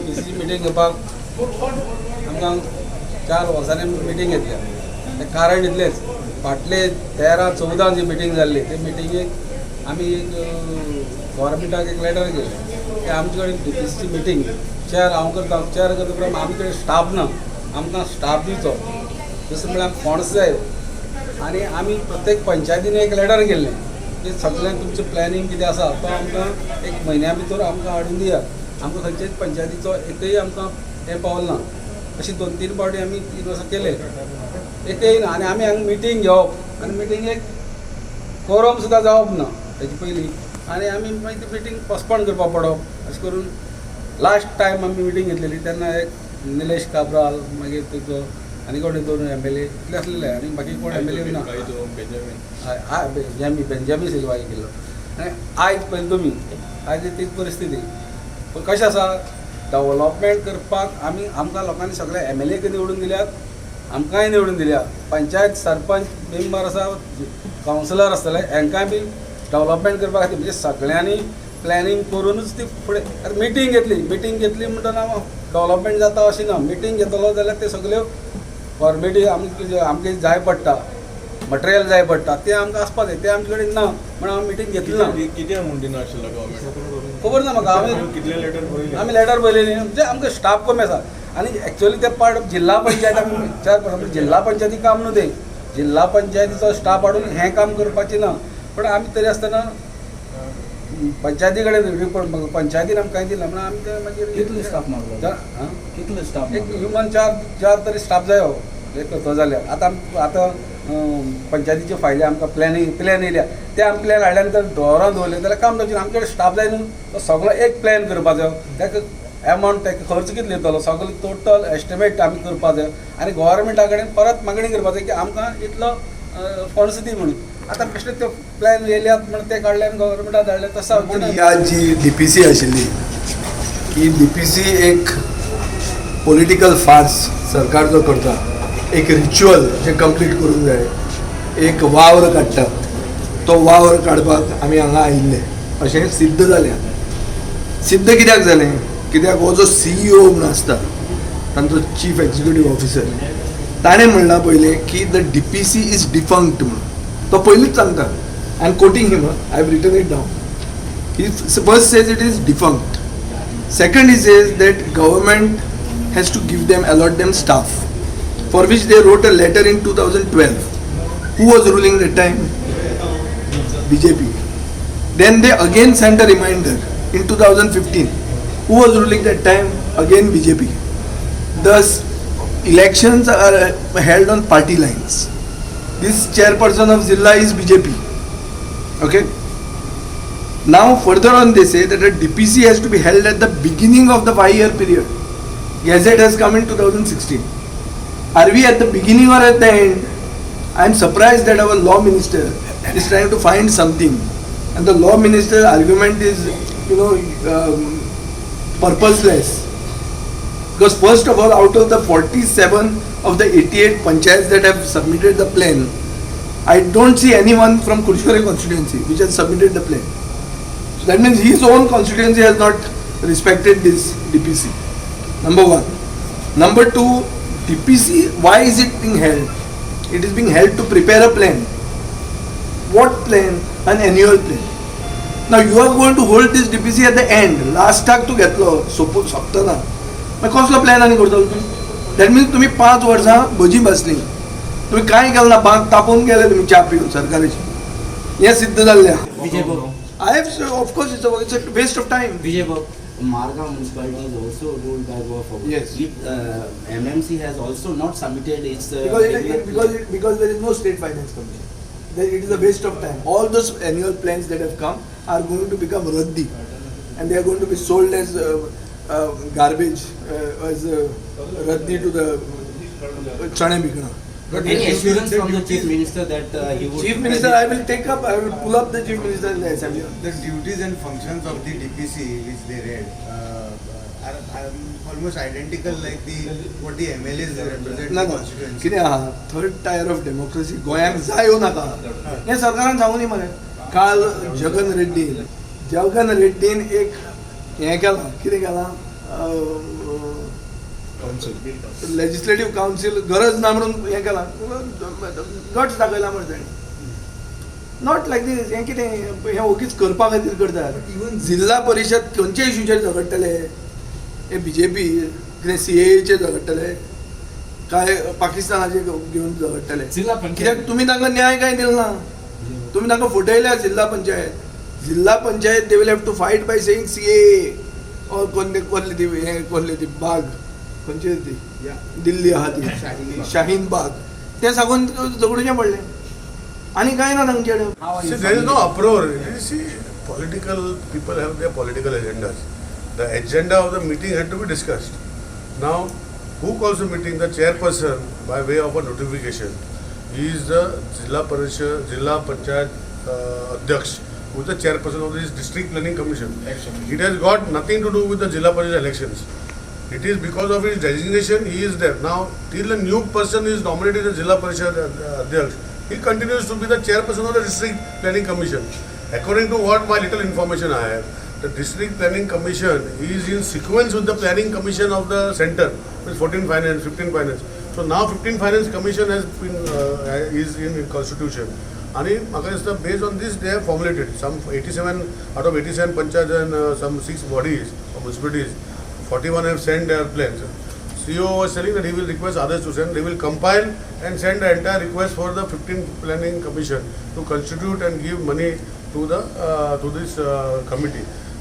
डीपीसीची meeting घेवपाक आमकां 4 वर्सांनी मिटींग घेतल्या. तें कारण इतलेंच, फाटले 13-14 जी मिटींग जाल्ली, ते मिटिंगेक आमी एक गव्हर्मेंटाक एक लेटर केलें की आमचे कडेन डीपीसीची मिटींग चेअर हांव करता, चेअर करता उपरांत आमचे कडेन स्टाफ ना, आमकां स्टाफ दिवचो. दुसरें म्हळ्यार फंड्स जाय. आनी आमी प्रत्येक पंचायतीन एक लेटर केल्लें की सगळें तुमचें प्लॅनिंग कितें आसा तो आमकां एक म्हयन्या भितर आमकां हाडून दियात. आमकां खंयचेच पंचायतीचो एकय आमकां हें पावलें ना. अशी दोन तीन फावटी आमी 3 वर्सां केले, एकय ना. आनी आमी हांगा मिटींग घेवप आनी मिटिंगेक कोरम सुद्दां जावप ना तेजे पयलीं आनी आमी मागीर ती मिटींग पोस्टपोन करपाक पडप. अशें करून लास्ट टायम आमी मिटींग घेतलेली तेन्ना एक निलेश काब्राल, मागीर तेजो आनी कोण दोन एमएलए इतले आसलेले आनी बाकी कोण एमएलए ना. हय, बेंजामी बेंजामी सिल्वा केल्लो. आनी आयज पळयली तुमी, आयज तीच परिस्थिती. पूण कशें आसा, डेवलपमेंट करपाक आमी आमकां लोकांनी सगळे एमएलए निवडून दिल्यात, आमकांय निवडून दिल्या. पंचायत सरपंच मेंबर आसा, कावन्सिलर आसतले, हांकांय बी डेवलपमेंट करपा खातीर म्हणजे सगळ्यांनी प्लॅनिंग करुनूच ती फुडें. आतां मिटींग घेतली, मिटींग घेतली म्हणटना डेवलपमेंट जाता अशें ना. मिटींग घेतलो जाल्यार ते सगल्यो फॉर्मेलिटी आमकां आमकां जाय पडटा, मटेरियल जाय पडटा, तें आमकां आसपा जाय. तें आमचे कडेन ना म्हणून आमी मिटींग घेतली ना. कितें म्हूण दिना आशिल्लो गव्हर्मेंट? खबर ना म्हाका. आमी कितले लेटर बरयले? आमी लेटर बरयलेली. म्हणजे आमकां स्टाफ कमी आसा आनी एक्चुअली ते पार्ट जिल्हा पंचायत आमी चार जिल्हा पंचायती काम न्हू तें. जिल्हा पंचायतीचो स्टाफ हाडून हें काम करपाचें ना. पण आमी तरी आसतना पंचायती कडेन रिपोर्ट, पंचायतीन आमकां कांय दिलां म्हणून आमी ते मागीर कितले स्टाफ मागलो? आं? कितले स्टाफ? एक ह्युमन चार चार तरी स्टाफ जायो एक करतो जाल्यार. आतां आतां पंचायतीच्यो फायली आमकां प्लॅनिंग प्लॅन येयल्या, ते आमी प्लॅन हाडल्या नंतर ड्रॉवरान दवरले जाल्यार काम जावचें ना. आमचे कडेन स्टाफ जाय न्हू, तो सगळो एक प्लॅन करपाचो, ताका एमावंट, ताका खर्च कितलो येतलो, सगलो टोटल एस्टिमेट आमी करपा जाय आनी गोवोरमेंटा कडेन परत मागणी करपा जाय की आमकां इतलो फंड्स दी म्हणून. आतां बेश्टे ते प्लॅन येयल्यात म्हण ते काडले आनी गोवोरमेंटाक धाडले, तशें जावचें ना. ही आज जी डीपीसी आशिल्ली, ही डीपीसी एक पॉलिटिकल फार्स सरकार जो करता, एक रिच्युअल जे कंप्लीट करूंक जाय, एक वावर काडटा, तो वावर काडपाक आमी हांगा आयिल्ले अशें सिद्ध जालें. सिद्ध कित्याक जालें? कित्याक हो जो सीईओ म्हणून आसता तांचो, चीफ एक्झिक्युटीव ऑफिसर, ताणें म्हणलां पयलें की the DPC is defunct म्हणून. तो पयलींच सांगता. I am quoting him, I have written it down. He first says it is defunct. Second, he says that government has to give them, allot them staff, for which they wrote a letter in 2012. Who was ruling that time? BJP. Then they again sent a reminder in 2015. Who was ruling that time? Again BJP. Thus, elections are held on party lines. This chairperson of Zilla is BJP. Okay. Now, further on, they say that a DPC has to be held at the beginning of the 5-year period. Gazette has come in 2016. Are we at the beginning or at the end? I am surprised that our law minister is trying to find something. And the law minister's argument is purposeless. Because first of all, out of the 47 of the 88 panchayats that have submitted the plan, I don't see anyone from Curchorem constituency which has submitted the plan. So that means his own constituency has not respected this DPC. Number one. Number two, DPC, why is it being held? It is being held to prepare a plan. What plan? An annual plan. Now you are going to hold this DPC at the end. लास्टाक तूं घेतलो सोपून सोंपतना, मागीर कसलो plan आनी करतलो तूं? That means तुमी 5 वर्सां भजी बसली, तुमी कांय केलें ना, बांक तापोवन गेले तुमी च्या पिवन सरकाराची, हें सिद्ध जाल्लें आहा. Vijay Babu. I have, of course, it's a waste of time. Vijay Babu, Margao municipality is also ruled by Goa Forward. Yes. If, MMC has also not submitted its Because there is no state finance commission. Then it is a waste of time. All those annual plans that have come are going to become raddi, and they are going to be sold as garbage, as raddi to the चणे विकणा. But Any assurance the from the duties- chief minister that he would Chief Minister, I will take up, I will pull up the Chief Minister in the assembly. The duties and functions of the DPC which they read are almost identical like the what the MLAs represent ना the ना constituency. कितें आहा, third tier of democracy गोंयांक जाय वो नाका हें सरकारान सांगूनी मरे. काल जगन रेड्डीन एक हें केलां. कितें केलां? लेजिस्लेटीव कावन्सील गरज ना म्हणून हें केलां, गट्स दाखयला मरे ताणें. Not like दीस. हें कितें, हें ओगीच करपा खातीर करतात. Even- जिल्हा परिशद खंयच्या इशूचेर झगडटले हे बीजेपी? कितें सीएएचेर झगडटले काय पाकिस्तानाचेर घेवन झगडटले? जिल्हा पंचायत. कित्याक तुमी तांकां न्याय काय दिलो ना? तुमी तांकां फटयल्या. जिल्हा पंचायत, जिल्हा panchayat, they will have to fight by saying CAA or कोणते कोल्ली ती हें कोल्ली ती बाग खंयची ती दिल्ली आहा ती शाहीन बाग. शाहीन बाग, तें सांगून झगडूचें पडलें आनी कांय ना तांचे कडेन. See, there is no uproar. You see, political people have their political agendas. The agenda of the meeting had to be discussed. Now, who calls the meeting? The chairperson, by way of a notification. He is the Zilla Parishad, Zilla Panchayat Adhyaksh, who is the chairperson of this District Planning Commission. It has got nothing to do with the Zilla Parishad elections. It is because of his designation he is there. Now, till a new person is nominated as Zilla Parishad Adhyaksh, he continues to be the chairperson of the District Planning Commission. According to what my little information I have, the District Planning Commission is in sequence with the Planning Commission of the center, with 14 Finance, 15 Finance. So now 15 Finance Commission has been is in constitution. आणि म्हाका दिसता, based on this they have formulated some 87 out of 87 panchayat and some six bodies, municipalities, 41 have sent their plans. CEO was telling that he will request others to send. They will compile and send the entire request for the 15 Planning Commission to constitute and give money to this committee.